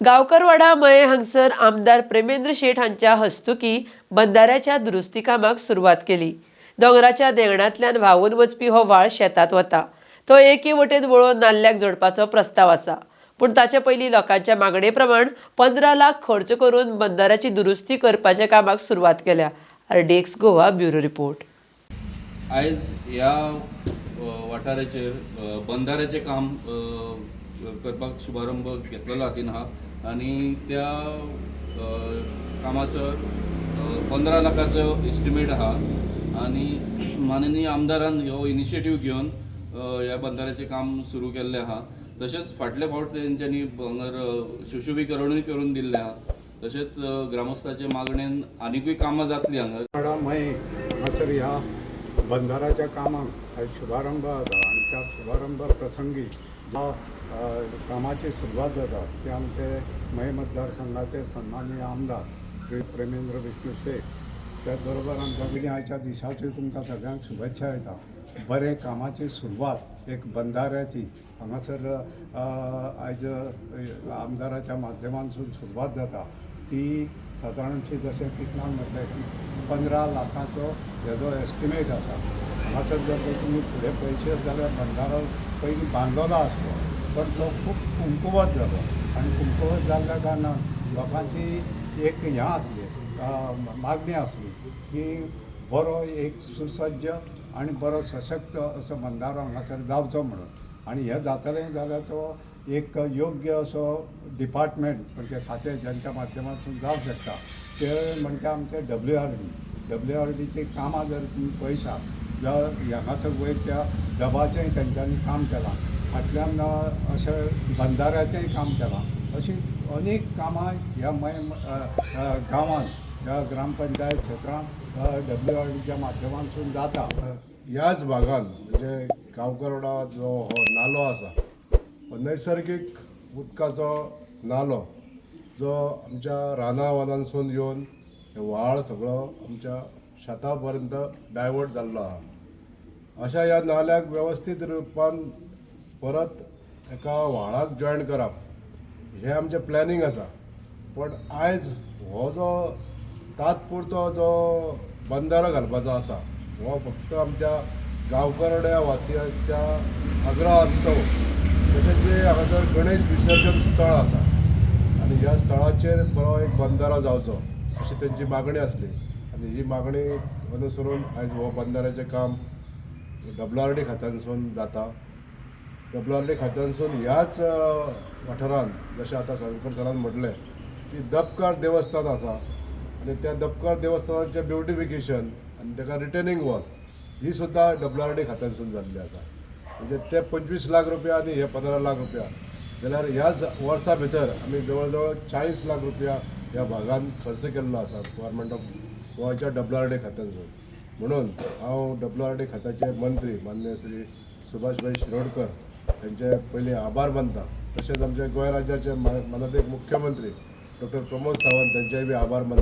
गांवकरवाडा मये हांगसर आमदार प्रेमेंद्र शेट हांच्या हस्तुकी बंदाऱ्याच्या दुरुस्ती कामाक सुरवात केली. दोंगराच्या देंगणांतल्यान व्हांवून वचपी हो व्हाळ शेतांत वता. तो एके वटेन वळोवन नाल्ल्याक जोडपाचो प्रस्ताव आसा, पूण ताचे पयलीं लोकांच्या मागणे प्रमाण 15 लाख खर्च करून बंदाऱ्याची दुरुस्ती करपाच्या कामाक सुरवात केल्या. RDX Goa, bureau report. आयज ह्या वाठाराचेर बंदाऱ्याचें काम करपाक शुभारंभ घेतलेलो हातीन आहा आनी त्या कामाचो 15 लाखाचो एस्टिमेट आहा आनी माननीय आमदारान हो इनिशिएटीव घेवन ह्या बंदाऱ्याचें काम सुरू केल्लें आहा. तशेंच फाटले फावट तेंच्यांनी हांगर सुशोभीकरणूय करून दिल्लें आहा. तशेंच ग्रामस्थाचे मागणेन आनिकूय कामां जातलीं हांगर. वाडा मये हांगासर ह्या बंदाराच्या कामाक आयज शुभारंभ जाता आनी त्या शुभारंभ प्रसंगी ज्या कामाची सुरवात जाता ते आमचे मये मतदारसंघाचे सन्माननीय आमदार श्री प्रेमेंद्र विष्णू शेट, त्याच बरोबर आमच्या पयलीं आयच्या दिसाची तुमकां सगळ्यांक शुभेच्छा येता. बरें कामाची सुरवात एक बंदाऱ्याची हांगासर आयज आमदाराच्या माध्यमांतसून सुरवात जाता. ती सादारणशी जशें कृष्णान म्हटलें की 15 लाखाचो हेजो एस्टिमेट आसा. हांगासर जर तर तुमी फुडें पळयशेत जाल्यार बंदारो पयलीं बांदलेलो आसलो, पण तो खूब कुमकुवत जालो आनी कुमकुवत जाल्ल्या कारणान लोकांची एक हें आसली, मागणी आसली की बरो एक सुसज्ज आनी बरो सशक्त असो बंदारो हांगासर जावचो म्हणून. आनी हें जातलें जाल्यार तो एक योग्य असो डिपार्टमेंट म्हणजे खातें ज्यांच्या माध्यमांतून जावंक शकता ते म्हणजे आमचे W R D. W R डीची कामां जर तुमी पळयशात जर हांगासर वयर त्या दबाचेंय तेंच्यांनी काम केलां, फाटल्यान अशें बंदाऱ्याचेंय काम केलां. अशीं अनेक कामां ह्या मये गांवांत, ह्या ग्रामपंचायत क्षेत्रांत डब्ल्यू आर डीच्या माध्यमांतसून जाता. ह्याच भागान म्हणजे गांवकरवाडा जो हो नालो आसा, हो नैसर्गीक उदकाचो नालो जो आमच्या रानां वनांसून येवन हे व्हाळ सगळो आमच्या शेता पर्यंत डायवर्ट जाल्लो आहा. अशा ह्या नाल्याक वेवस्थीत रुपान परत एका व्हाळाक जॉयन करप हें आमचें प्लॅनिंग आसा. पण आयज हो जो तात्पुरतो जो बंदारो घालपाचो आसा हो फक्त आमच्या गांवकरड्या वासियांच्या आग्रहास्तव. तशेंच जे हांगासर गणेश विसर्जन स्थळ आसा आनी ह्या स्थळाचेर बरो एक बंदारो जावचो अशी तेंची मागणी आसली आनी ही मागणी अनुसरून आयज हो बंदाऱ्याचें काम डब्ल्यू आर डी खात्यानसून जाता. डब्ल्यू आर डी खात्यानसून ह्याच वाठारांत जशें आतां साळगांवकर सरान म्हटलें की दबकार देवस्थान आसा आनी त्या दबकार देवस्थानाचें ब्युटिफिकेशन आनी ताका रिटेनिंग वॉल ही सुद्दां डब्ल्यू आर डी खात्यानसून जाल्ली आसा. म्हणजे ते 25 लाख रुपया आनी हे 15 लाख रुपया जाल्यार ह्याच वर्सा भितर आमी जवळ जवळ 40 लाख रुपया ह्या भागान खर्च केल्लो आसा गव्हर्मेंट ऑफ गोवाच्या डब्ल्यू आर डी खात्यानसून. म्हणून हांव डब्ल्यू आर डी खात्याचे मंत्री मान्य श्री सुभाषभाई शिरोडकर यांचे पयलीं आभार मानता. तशेंच आमचे गोंय राज्याचे मानादीक मुख्यमंत्री डॉक्टर प्रमोद सावंत त्यांचेय बी आभार मानता.